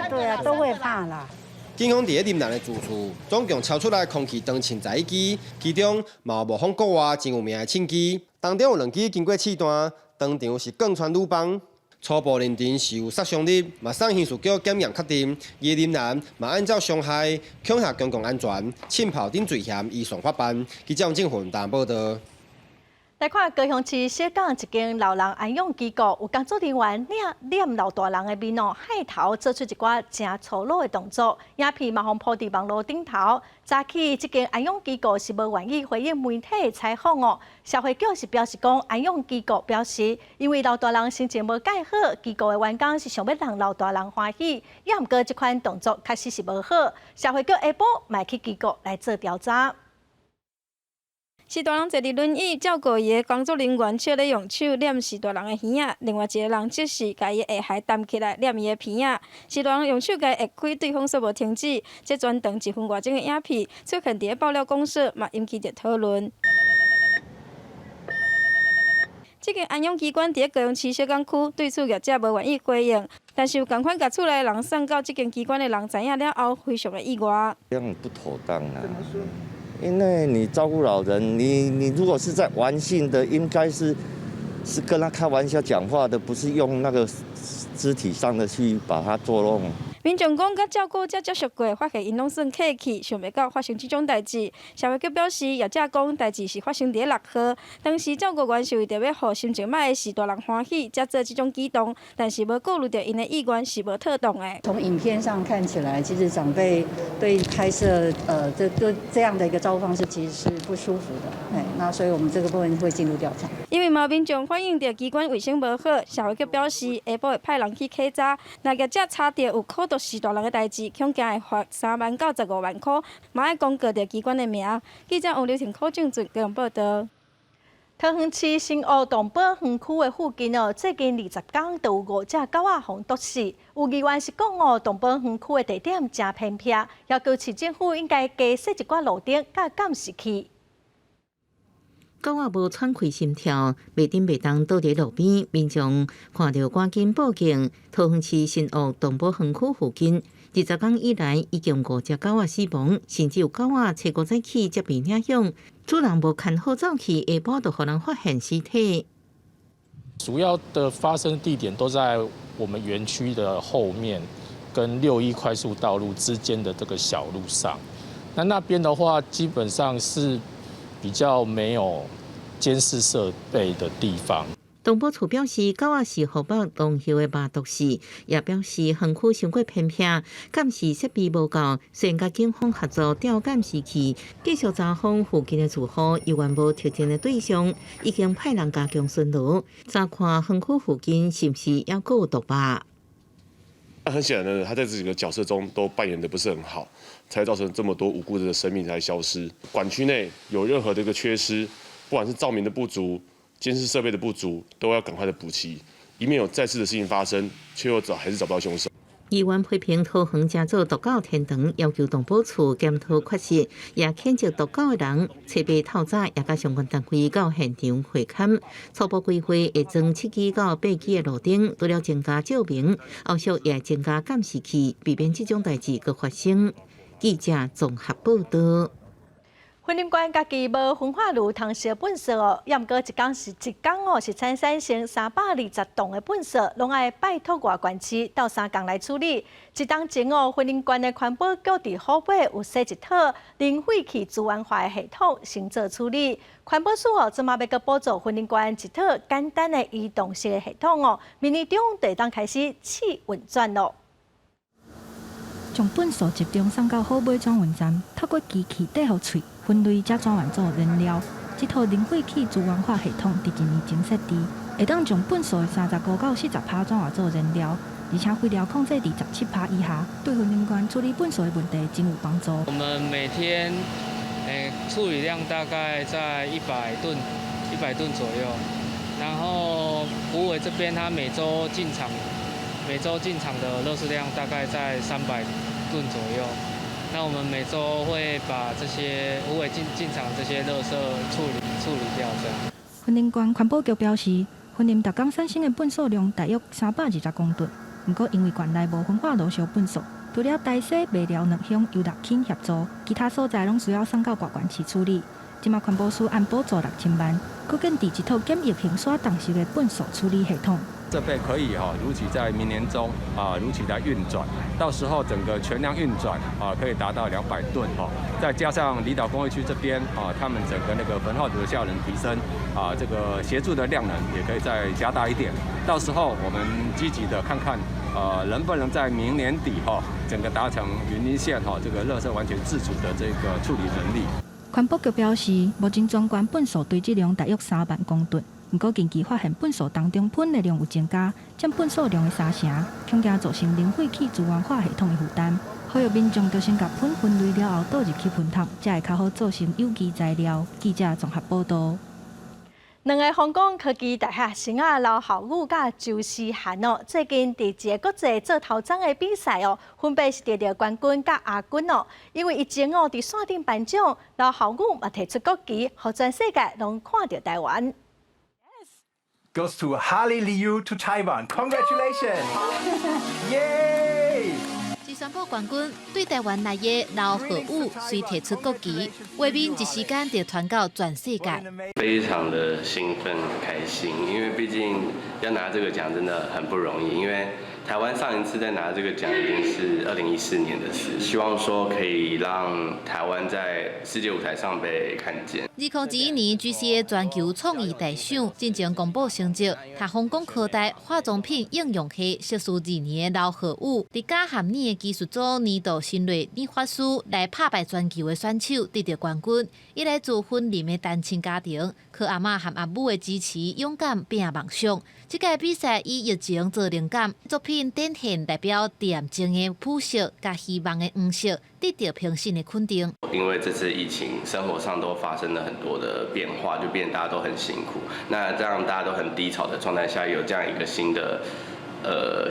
S23: 對啊，都會怕啦。
S10: 警方佇咧林男的住處，總共抄出來空氣彈槍11支，其中嘛有模仿國外真有名的槍支，當中有兩支經過試彈，當場是貫穿乳房。初步認定是有殺傷力，嘛送刑事局檢驗確定。伊林男嘛按照傷害、恐嚇公共安全、槍炮等罪嫌移送法辦。記者王正雲台報道。
S1: 來看高雄市小港一間老人安養機構，有工作人員捏老大人的面哦，害頭做出一寡誠粗魯的動作，影片嘛予鋪佇網路頂頭。早起這間安養機構是無願意回應媒體的採訪哦。社會局是表示講，安養機構表示，因為老大人心情無蓋好，機構的員工是想欲予老大人歡喜，也毋過這款動作確實是無好。社會局下晡嘛去機構來做調查。
S27: 序大人坐佇輪椅照顧伊的工作人員笑咧用手捏序大人的耳仔，另外一個人則是共伊下頦擔起來捏伊的鼻仔。序大人用手共伊壓開，對方煞無停止。這全長一分外鐘的影片出現佇咧爆料公社，嘛引起著討論。這間安養機關佇咧高雄市小港區，對此業者無願意回應，但是有仝款共厝內人送到這間機關的人知影了後，非常的意外。
S28: 這樣不妥當啊！因為你照顧老人，你如果是在玩性的，應該是跟他開玩笑講話的，不是用那個肢體上的去把他捉弄。
S27: 民眾講，佮照顧者接觸過，發現𪜶攏算客氣，想袂到發生這種代誌。社會局表示，業者講代誌是發生佇咧6號，當時照顧員是為著欲予心情䆀的序大人歡喜，才做這種舉動，但是無顧慮著𪜶的意願是無妥當的。
S29: 從影片上看起來，其實長輩對拍攝這樣的一個照顧方式，其實是不舒服的。哎，那所以我們這個部分會進入調查。
S27: 因為嘛民眾反映著機關衛生無好，社會局表示下晡會派人去稽查，若業者查著有可毒序大人的代誌，恐驚會罰3萬到15萬箍，嘛愛公告著機關的名。記者王劉婷、柯俊俊高雄報道。
S1: 桃園市新屋動保園區的附近哦，最近20工就有五隻狗仔予毒死。有議員是講哦，動保園區的地點誠偏僻，要求市政府應該加設一寡路燈佮監視器。
S4: 狗仔無喘氣心跳，袂振袂動倒佇路邊，民眾看著趕緊報警。桃園市新屋動保園區附近，20工以來已經五隻狗仔死亡，甚至有狗仔初五早起才被領養，主人無牽好走去，下晡就予人發現屍體。
S5: 主要的發生地點都在我們園區的後面，跟61快速道路之間的這個小路上。那邊的話，基本上是比較沒有監視設備的地方。
S4: 動保處表示，狗仔是湖北農協的肉毒死，也表示園區傷過偏僻，監視設備無夠，雖然佮警方合作調監視器，繼續查訪附近的住戶，猶原無特定的對象，已經派人加強巡邏，查看園區附近是毋是猶閣有毒肉。
S7: 那很顯然呢，他在這幾個角色中都扮演得不是很好，才造成這麼多無辜的生命在消失。管區內有任何的一個缺失，不管是照明的不足、監視設備的不足，都要趕快的補齊，以免有再次的事情發生，卻又找還是找不到兇手。
S4: 議員批評桃園誠做毒狗天堂，要求動保處檢討缺失，也譴責毒狗的人，初八透早也佮相關單位到現場會勘，初步規劃會裝7支到8支的路燈，除了增加照明，後續也增加監視器，避免這種代誌閣發生。記者綜合報道。
S1: 雲林縣家己無焚化爐通燒糞埽哦，猶毋過一工哦是產生320噸的糞埽，攏愛拜託外縣市鬥相共來處理。一冬前哦，雲林縣的環保局佇虎尾有設一套零廢棄資源化的系統，先做處理。環保署哦，這馬欲閣補助雲林縣一套簡單的移動式的系統哦，明年中就會當開始試運轉咯。
S8: 將糞埽集中送到虎尾轉運站，透過機器綴予脆，分類才轉換做燃料。這套零廢棄資源化系統佇一年前設置，會當將糞埽的35到40%轉換做燃料，而且廢料控制佇17%以下，對雲林縣處理糞埽的問題真有幫助。
S11: 我們每天處理量大概在100噸，100噸左右。然後虎尾這邊，它每週進場的垃圾量大概在300噸左右。那我們每週會把這些虎尾進場這些垃圾處理掉，這樣。
S8: 雲林縣環保局表示，雲林逐工產生的糞埽量大約320公噸。毋過因為縣內無焚化爐燒糞埽，除了大溪、麥寮兩鄉由六輕協助，其他所在攏需要送到外縣市處理。這馬環保署按補助6000萬，閣建置一套簡易型徙動式的糞埽處理系統。
S12: 設備可以哈，如期在明年中啊，如期來運轉，到時候整個全量運轉啊，可以達到200噸哈。再加上離島工業區這邊啊，他們整個那個焚化爐的效能提升啊，這個協助的量能也可以再加大一點。到時候我們積極的看看，能不能在明年底哈，整個達成雲林縣哈這個垃圾完全自主的這個處理能力。
S8: 環保局表示，目前全縣糞埽堆積量大約3萬公噸。毋過近期發現糞埽當中糞的量有增加，佔糞埽量的三成，恐驚造成零廢棄資源化系統的負擔。呼籲民眾著先共糞分類了後倒入去糞桶，才會較好做成有機材料。記者綜合報道。
S1: 兩个香港科技大學生仔劉浩宇佮周思涵哦，最近佇一个國際做頭鬃的比賽哦，分別是得著冠軍佮亞軍哦。因為疫情哦，佇線頂頒獎，劉浩宇嘛提出國旗，予全世界攏看著台灣。
S18: Goes to Harley Liu to Taiwan. Congratulations! Yay!
S24: 這宣布冠軍對台灣來的劉浩宇，隨提出國旗，畫面一時間就傳到全世界。
S25: 非常的興奮開心，因為畢竟要拿這個獎真的很不容易，因為台灣上一次在拿這個獎已經是2014年的事，希望說可以讓台灣在世界舞台上被看見。
S24: 2021年 GCA 全球創意大賞進前公布成績，讀香港科大化妝品應用系碩士二年的劉浩宇，佇鉀和鎳的技術組年度新銳理髮師來拍敗全球的選手，得著冠軍。伊來自雲林的單親家庭，靠阿嬤和阿母的支持，勇敢拼夢想。這屆比賽以疫情做靈感，作品品展現代表恬靜的膚色，佮希望的黃色，得到評審的肯定。
S25: 因為這次疫情，生活上都發生了很多的變化，就變大家都很辛苦。那這樣大家都很低潮的狀態下，有這樣一個新的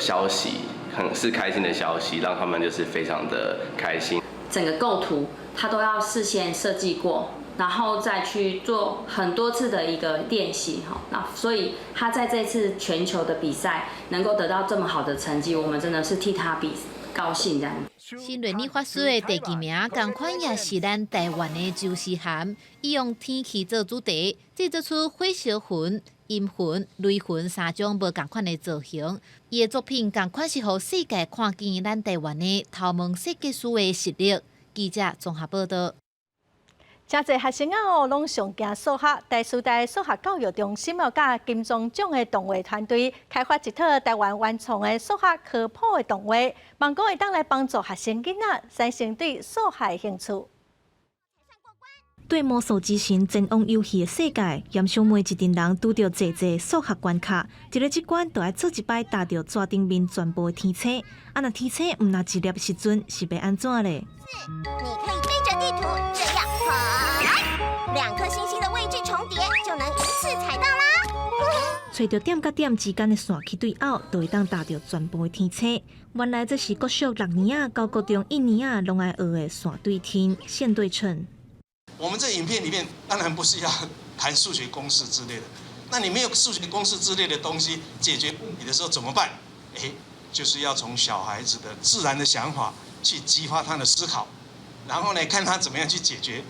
S25: 消息，很是開心的消息，讓他們就是非常的開心。
S6: 整個構圖，他都要事先設計過，然後再去做很多次的一個練習，哈，那所以他在這次全球的比賽能夠得到這麼好的成績，我們真的是替他比高興這樣。
S24: 新銳理髮師的第二名，仝款也是咱台灣的周思涵，伊用天氣做主題，製作出火燒雲、陰雲、雷雲三種無仝款的造型。伊的作品仝款是予世界看見咱台灣的頭毛設計師的實力。記者綜合報道。
S1: 誠濟學生仔哦，攏上驚數學。台師大數學教育中心哦，佮金鐘獎的動畫團隊開發一套台灣原創的數學科普的動畫，望講會當來幫助學生囡仔產生對數學的興趣。
S8: 對魔獸之神前往遊戲的世界，嚴小妹一陣人拄著濟濟數學關卡，佇咧這關就愛做一擺踏著紙頂面全部的天星，啊若天星毋若一粒時陣是欲按怎咧？
S9: 你可以對著地圖這樣跑，兩顆星星的位置重疊，就能一次踩到啦。
S8: 揣著點佮點之間的線去對拗，就會當踏著全部的天星。原來這是國小六年仔到國中一年仔攏愛學的線對天、線對稱。
S13: 我們這影片裡面當然不是要談數學公式之類的，那你沒有數學公式之類的東西解決問題的時候怎麼辦？誒，就是要從小孩子的自然的想法去激發他的思考，然後呢，看他怎麼樣去解決。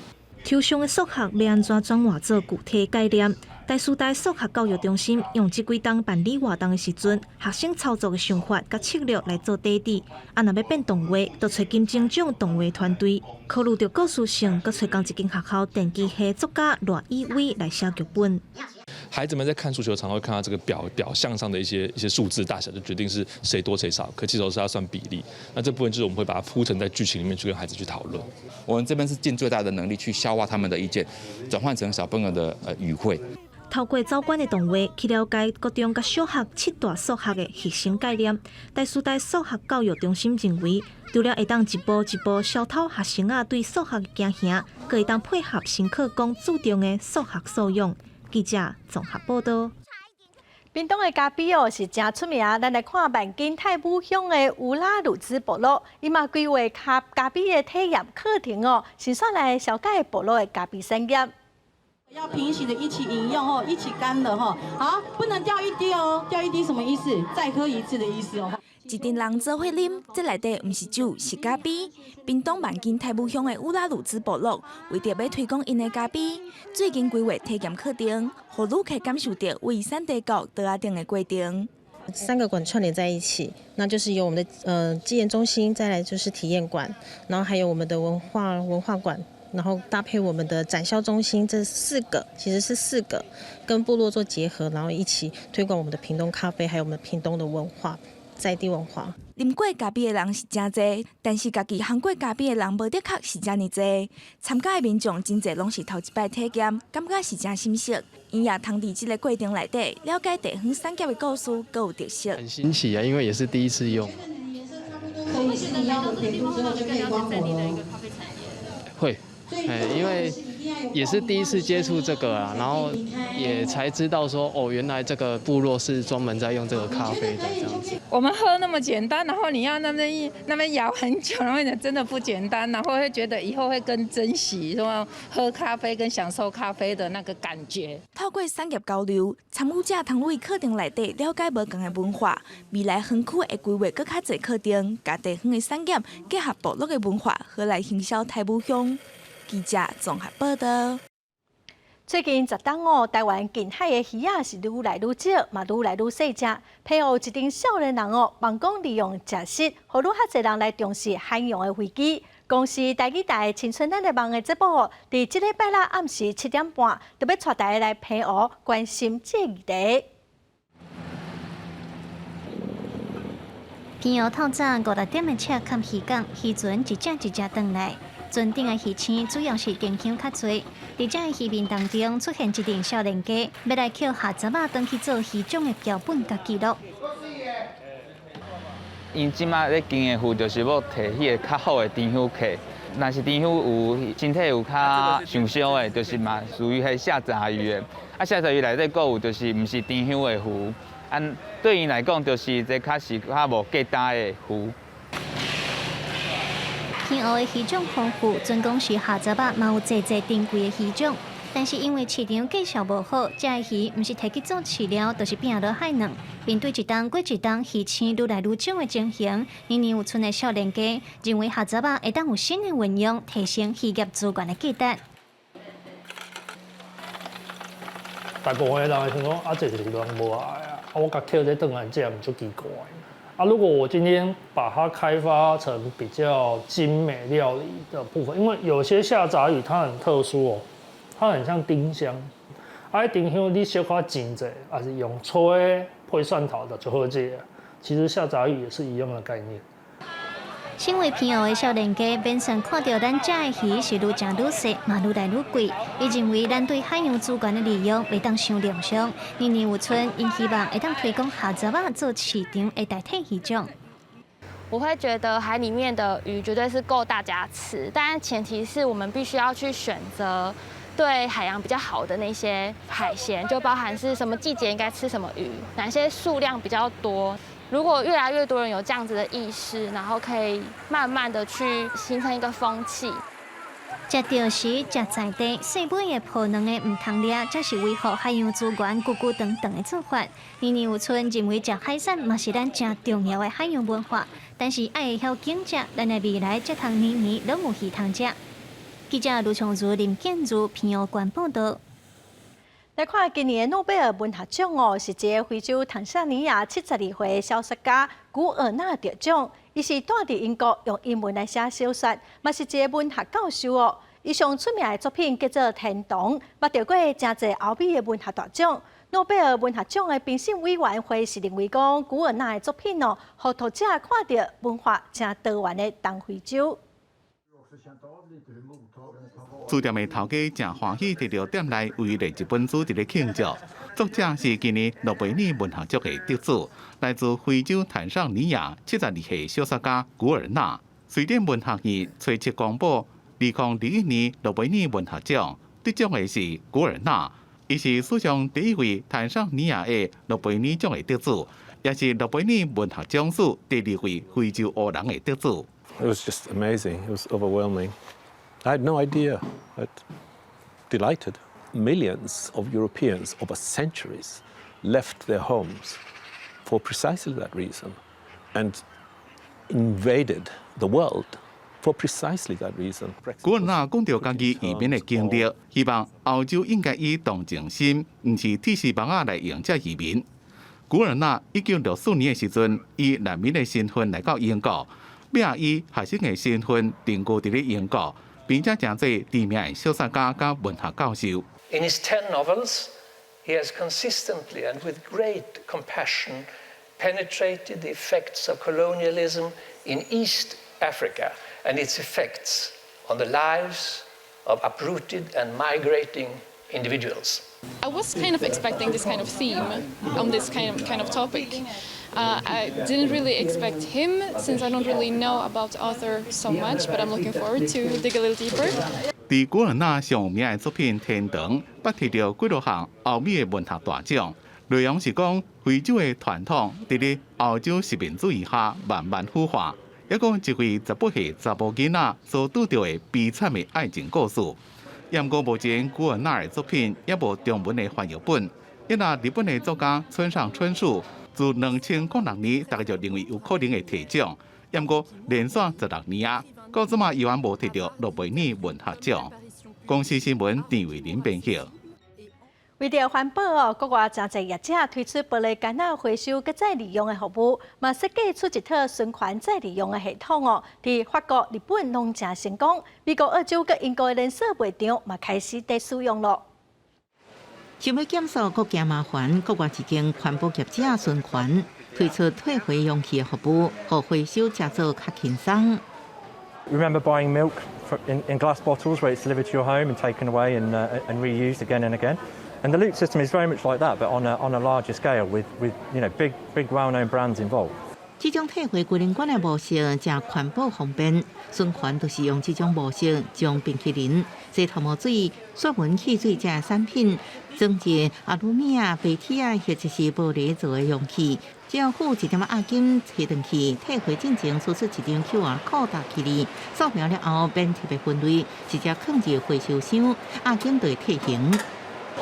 S8: 抽象的數學欲按怎轉化做具體概念？台師大數學教育中心用這幾冬辦理活動的時陣，學生操作的想法佮策略來做底底。啊，若欲變動畫，就揣金鐘獎動畫團隊，考慮著故事性，閣揣仝一間學校電機系作家賴以偉來寫劇本。
S14: 孩子們在看數學，常會看到這個表象上的一些數字大小，就決定是誰多誰少。可其實是要算比例。那這部分就是我們會把它鋪陳在劇情裡面去跟孩子去討論。
S15: 我們這邊是盡最大的能力去消化他們的意見，轉換成小朋友的語彙。
S8: 透過走關的動畫去了解國中佮小學七大數學的核心概念。台師大數學教育中心認為，除了會當一步一步消除學生仔對數學的驚嚇，閣會當配合新課綱注重的數學素養。記者綜合報道。
S1: 屏東的咖啡哦是誠出名，咱來看萬金太武鄉的烏拉魯茲部落，伊嘛規劃咖啡的體驗課程哦，先煞來紹介部落的咖啡產業。
S16: 要平行的一起飲用哦，一起乾的哈，好，不能掉一滴哦，掉一滴什麼意思？再喝一次的意思哦。
S17: 一陣人做伙啉，這內底毋是酒，是咖啡。屏東萬金太武鄉的烏拉魯茲部落，為著欲推廣𪜶的咖啡，最近規劃體驗課程，予旅客感受著為產地到桌仔頂的過程。
S20: 三個館串聯在一起，那就是由我們的紀驗中心，再來就是體驗館，然後還有我們的文化館。然後搭配我們的展銷中心，這四個其實是四個跟部落做結合，然後一起推廣我們的屏東咖啡，還有我們屏東的文化，在地文化。
S17: 啉過咖啡的人是誠濟，但是家己烘過咖啡的人無的確是遮爾濟。參加的民眾真濟攏是頭一擺體驗，感覺是誠新鮮。𪜶也通佇這個過程內底了解地方產業的故事，閣有特色。
S26: 很新奇啊，因為也是第一次用。
S16: 可以是一樣的甜度之後就可以關火了。
S11: 會。哎，因為也是第一次接觸這個啊，然後也才知道說，哦，原來這個部落是專門在用這個咖啡的這樣子。
S30: 我們喝那麼簡單，然後你要那邊搖很久，然後真的不簡單，然後會覺得以後會更珍惜，說喝咖啡跟享受咖啡的那個感覺。
S17: 透過產業交流，參與者通佇課程內底了解無仝的文化，未來園區會規劃閣較濟課程，共地方的產業結合部落的文化，好來行銷太武鄉。記者綜合報道。
S1: 最近十冬哦，台灣近海的魚仔是愈來愈少，嘛愈來愈細隻。澎湖一陣少年人哦，望講利用食食，予愈較濟人來重視海洋的危機。公視台語台青春咱的夢的節目哦，佇這禮拜六暗時7點半，就欲帶大家來澎湖關心這個議題。
S31: 澎湖透早五六點的赤崁漁港，漁船一隻一隻轉來。船頂的魚生主要是丁香較濟，佇這個漁民當中出現一陣少年家，欲來抾蝦雜仔轉去做魚種的標本佮記錄。
S2: 𪜶這馬咧經營魚，就是欲提彼个較好的甜香客。若是甜香有身體有較受傷的，就是嘛屬於彼下雜魚的。啊，下雜魚內底閣有就是毋是甜香的魚，啊，對𪜶來講就是這較是較無價值的魚。
S31: 平湖的魚種豐富，準講是蝦雜仔，嘛有濟濟珍貴的魚種。但是因為市場價數無好，這个魚毋是提去做飼料，就是變落海卵。面對一冬過一冬魚生愈來愈少的情形，年年有賰的少年家認為蝦雜仔會當有新的運用，提升漁業資源的價值。
S3: 大部分的人會想講，啊，這就是人無愛啊，啊，我共抾這轉來食，毋足奇怪。啊，如果我今天把它開發成比較精美料理的部分，因為有些蝦雜魚它很特殊哦。它很像丁香，啊，丁香你小可煎者，還是用炊配蒜頭的就好食。其實蝦雜魚也是一樣的概念。
S31: 身為平湖的少年家，免算看著咱食的魚是愈食愈細，嘛愈來愈貴。伊認為咱對海洋資源的利用袂當傷量傷。年年有賰，𪜶希望會當推廣蝦雜仔做市場的代替魚種。
S30: 我會覺得海裡面的魚絕對是夠大家吃，但前提是我們必須要去選擇對海洋比較好的那些海鮮，就包含是什麼季節應該吃什麼魚，哪些數量比較多。如果越來越多人有這樣子的意識，然後可以慢慢的去形成一個風氣。
S31: 食著食，食在地，細尾的抱卵的毋通掠，這是維護海洋資源久久長長的做法。年年有賰認為食海產嘛是咱誠重要的海洋文化，但是愛會曉揀食，咱的未來才通年年攏有魚通食。記者盧松如、林建如平湖縣報導。
S1: 來看今年的諾貝爾文學獎哦，是一个非洲坦桑尼亞72歲小說家古爾納得獎。伊是蹛佇英國用英文來寫小說，嘛是一个文學教授哦。伊上出名的作品叫做《天堂》，嘛得過誠濟歐美的文學大獎。諾貝爾文學獎的評審委員會是認為講，古爾納的作品哦，予讀者看著文化誠多元的東非洲。
S31: 書店的頭家誠歡喜佇著店內唯一的一本書佇咧慶祝。作者是今年諾貝爾文學獎的得主，來自非洲坦桑尼亞72歲小說家古爾納。瑞典文學院初七公布，2021年諾貝爾文學獎得獎的是古爾納，伊是史上第一位坦桑尼亞的諾貝爾獎的得主，也是諾貝爾文學獎史第二位非洲黑人的得主。
S5: It was just amazing. It was overwhelming. I had no idea. But delighted. Millions of Europeans over centuries left their homes for precisely that reason and invaded the world for precisely that reason.
S31: 古爾納講著家己移民的經歷，希望歐洲應該以同情心，毋是鐵絲網仔來迎接移民。古爾納1964年的時陣，以難民的身份來到英國，尾仔以學生的身份定居佇咧英國，並且成做知名的小說家佮文學教授。
S10: In his 10 novels, he has consistently and with great compassion penetrated the effects of colonialism in East Africa and its effects on the lives of uprooted and migrating individuals.
S19: I was kind of expecting this kind of theme on this kind of topic. I didn't really expect him since I don't really know about the author so much, but I'm looking forward to dig a little deeper.
S31: 佇古爾納上有名的作品《天堂》，捌提著幾多項歐美的文學大獎。內容是講非洲的傳統佇咧歐洲殖民主義下慢慢腐化，抑講一位18歲查埔囡仔所拄著的悲慘的愛情故事。毋過目前古爾納的作品猶無中文的翻譯本。抑若日本的作家村上春樹自2006年，大家就認為有可能會提獎，毋過連續16年啊，到這馬依然無提著諾貝爾文學獎。公視新聞陳慧琳編譯。
S1: 為著環保哦，國外誠濟業者推出玻璃罐仔回收閣再利用的服務，嘛設計出一套循環再利用的系統哦。佇法國、日本攏誠成功，美國、澳洲佮英國的連鎖賣場嘛開始佇使用囉。
S4: 想欲減少閣驚麻煩，國外一間環保業者循環推出退回容器的服務，予回收成做較輕鬆。
S21: Remember buying milk in glass bottles where it's delivered to your home and taken away and reused again and again? And the loop system is very much like that, but on a larger scale with big, big well-known brands involved.
S4: 這種退回龜苓罐的模式誠環保方便，循環就是用這種模式將冰淇淋、洗頭毛水、雪門汽水這產品裝入阿魯米啊、白鐵啊，或者是玻璃做的容器，只要付一點仔押金，提轉去退回進前，輸出一張 QR code 打起來，掃描了後免特別分類，直接囥入回收箱，押金就會退還。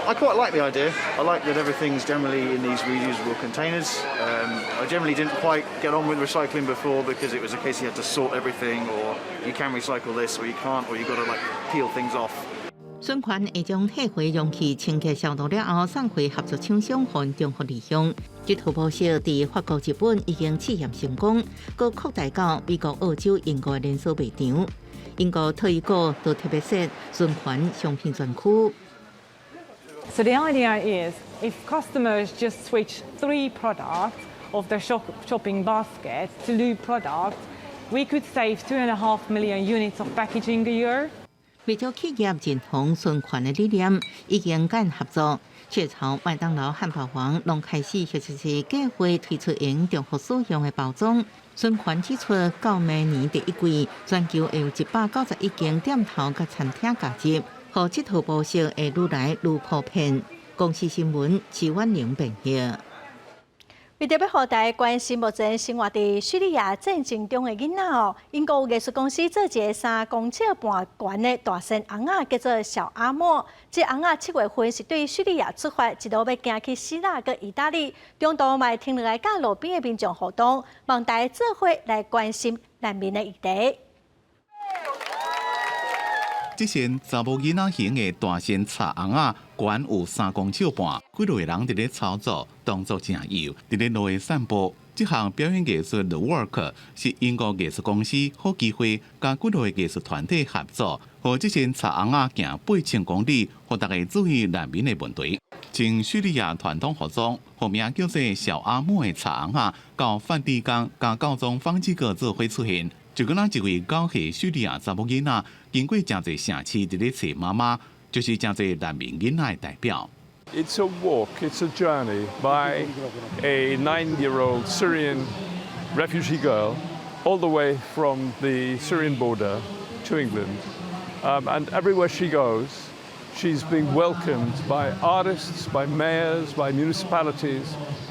S6: I quite like the idea. I like that everything's generally in these reusable containers. I generally didn't quite get on with recycling before because it was a case you had to sort everything, or you can recycle this, or you can't, or you've got to like peel things off.
S4: 循環會將退回容器清潔消毒了後，送回合作廠商予重複利用。這套模式佇法國、日本已經試驗成功，閣擴大到美國、澳洲、英國連鎖賣場。英國特異果都特別設循環商品專區。
S7: So the idea is if customers just switch three products of their shopping basket to Loop products, we could save 2.5 million units of packaging a year.
S4: 不少企業認同循環的理念，已經佮合作。雀巢、麥當勞、漢堡王攏開始或者是計劃推出用重複使用的包裝。循環指出，到明年第一季，全球會有191間店頭佮餐廳加入，予這套模式會愈來愈普遍。公視新聞，徐婉玲編譯。
S1: 為著欲予大家關心目前生活佇敘利亞戰爭中的囡仔哦，英國藝術公司做一个3公尺半懸的大仙尪仔，叫做小阿莫。這尪仔7月份是對敘利亞出發，一路欲行去希臘佮意大利，中途嘛會停落來佮路邊的民眾互動，望大家做伙來關心難民的議題。
S31: 這身查某囡仔型的大仙賊尪仔，懸有3公尺半，幾落個人佇咧操作，動作誠幼，佇咧路下散步。這項表演藝術 The Walk 是英國藝術公司好機會，佮幾落個藝術團體合作，予這身賊尪仔行8000公里，予大家注意難民的問題。穿敘利亞傳統服裝，號名叫做小阿莫的賊尪仔，到梵蒂岡佮教宗方濟各做伙出現。就敢若一位9歲敘利亞查某囡仔，經過誠濟城市佇咧揣媽媽，就是誠濟難民囡仔的代表。
S12: It's a walk, it's a journey by a 9-year-old Syrian refugee girl all the way from the Syrian border to England. And everywhere she goes, she's being welcomed by artists, by mayors, by municipalities,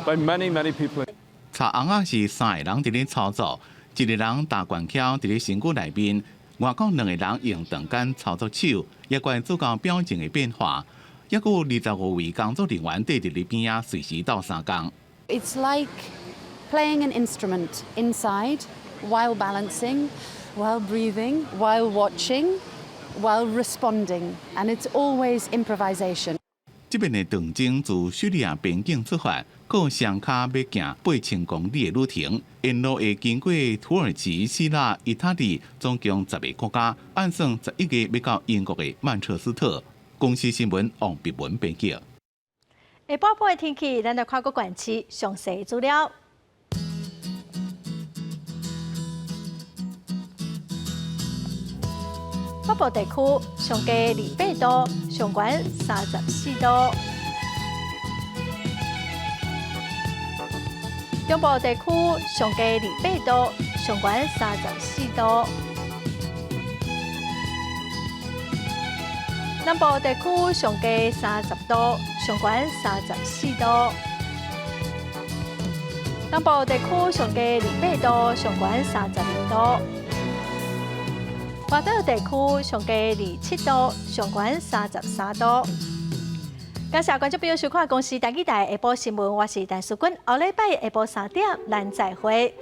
S12: by many, many people.
S31: 賊尪仔是三个人佇咧操作。一個人踏懸蹺佇咧身軀內面，外閣兩個人用長桿操作手，也閣會做到表情的變化。抑閣有25位工作人員綴佇咧邊仔，隨時鬥相共。
S18: It's like playing an instrument inside while balancing, while breathing, while watching, while responding, and it's always improvisation.
S31: 這遍的長征自敘利亞邊境出發，靠雙跤欲行8000公里的旅程，沿路會經過土耳其、希臘、意大利，總共10個國家，按算11月欲到英國的曼徹斯特。公視新聞王碧文編輯。
S1: 下晡晡的天氣，咱來看各縣市詳細資料。北部地區上低28度，上懸34度。中部地區上低28度，上懸34度。南部地區上低30度，上懸34度。南部地區上低28度，上懸32度。外島地區上低27度，上懸33度。感謝觀眾朋友收看公視台語台下晡新聞，我是陳淑君。後禮拜下晡3點，咱再會。